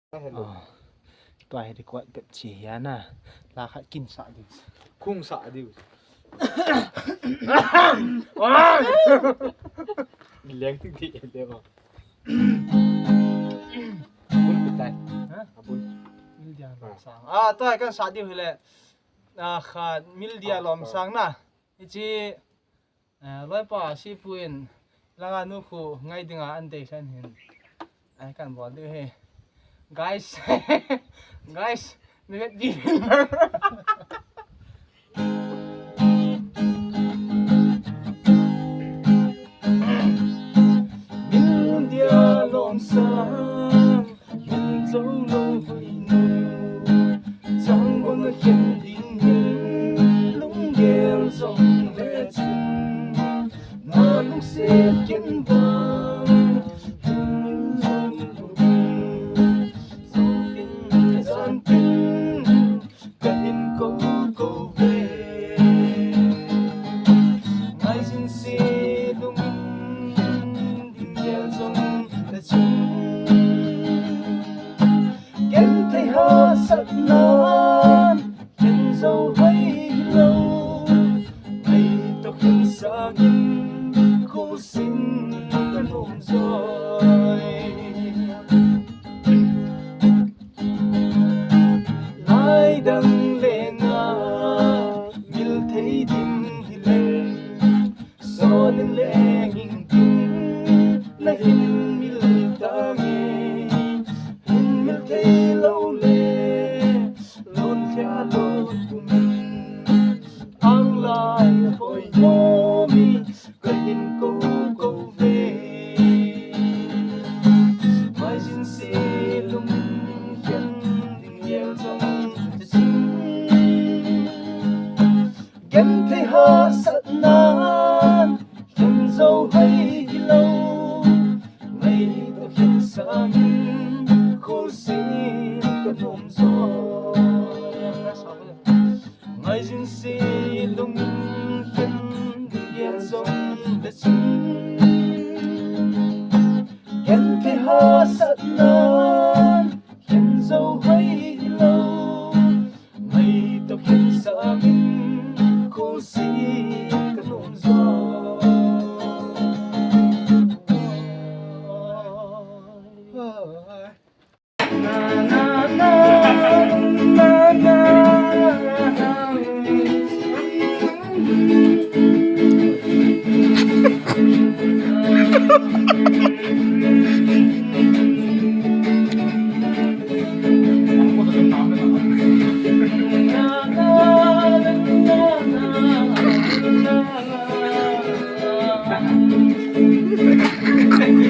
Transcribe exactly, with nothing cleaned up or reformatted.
Hello. Oh. Tua hi record bep chi hi ana. La khat kin sa diu. Khung sa diu. Leng ti ti le ma. Abul pitai. Ha? Abul. Mil dia lom sang. Ah, tua kan sa diu hi le. Ah, khat mil dia lom sang na. Ichi, eh, loipa Sipu in langa nu khu ngai dinga an dei khan hin. Ai kan bol diu hi. Guys, guys, mi vet di. Mil dia lom sang. Hin zo lo hoi nu, chang bang a khen ding hin, lunggel zong le chun, na lungset ken vang, hin zo lo ding, zong ken, zan ken, ka hin ko ko ve. Ngai zin si lungin ding gel zong ta chin. Ken thei ha sat nan, ken zo hai lo. Ngai to ken sangin, ko sin ka nom zoi. Lai dang lenga mil thei ding hi leng, son in leng hing ding na hin mil ta nge, hin mil thei lo le, lon thia lo kum in, ang lai a poi mo mi, ka hin ko ko ve. Mai zin si lung khen ding gel zong ta chin. Gen thei ha sat nan, khen zo hai hi lo. Mai to khen sangin, khul si ka nom zo. Ngai zin si lung khen ding gel zong ta chin. Ken thei ha sat nan, khen zo hai hi lo. Mai to khen sangin, khul si ka nom zo.